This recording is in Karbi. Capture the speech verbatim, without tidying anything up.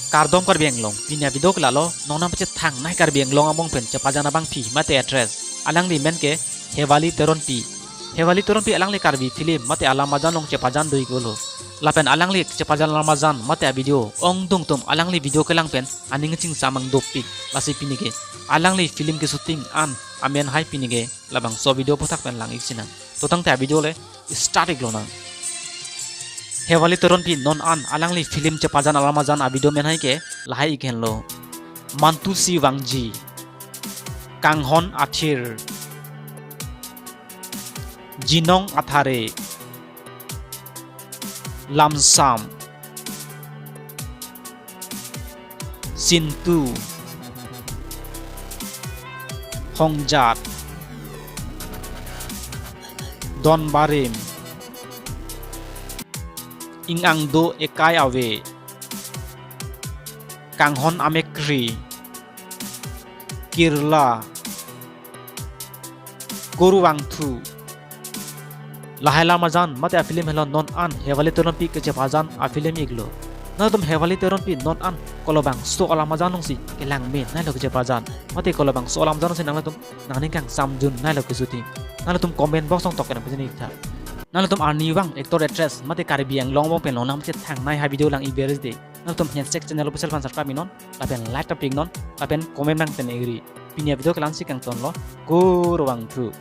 Kardom Karbi Anglong, pini avideo ke lalo, non nangpachethang nai Karbi Anglong angbong pen chepajan abangpi mate actress. Alangli men ke Hewali Teronpi. Hewali Teronpi alangli Karbi film mate alam ajan along chepajan do-iklo. Lapen alangli chepajan alam ajan mate avideo ongdung atum alangli video kelang pen aning chingsam ang dopik. Lasi pini ke alangli film keshooting an amen hai pini ke labangso video aphuthak pen lang-ik sinang. To tangte avideo le start-iklonang. Hewali Teronpi non an alangli film chepajan alam ajan avideo men hai ke lahai-ik henlo: Mantusi Vangji, Kanghon Athir, Jinong Athare, Lamsam, Sintu, Hongjat, Donbarim, Ing Angdo Ekai Ave, Kanghon Amekri, Kirla, Kurvangthu. Lahai alam ajan mate afilm henlo non an Hewali Teronpi kechepajan afilm iklo. Nanglitum Hewali Teronpi non an kolobangso alam ajan alongsi kelang me nailo kechepajan, mate kolobangso alam ajan alongsi nanglitum nangning kangsamdun nailo keshooting? Nanglitum comment box along tok kenang pajini tha. Nanglitum arnivang actor actress mate Karbi Anglong angbong pen non nangpachethang nai ha video lang-ik berjede, nanglitum Handshake channel official aphan subscribe-iknon, lapen like ta pi-iknon, lapen comment nangthan-ikri. Pini avideo ke la-ansi kangtonlo, Kurvangthu.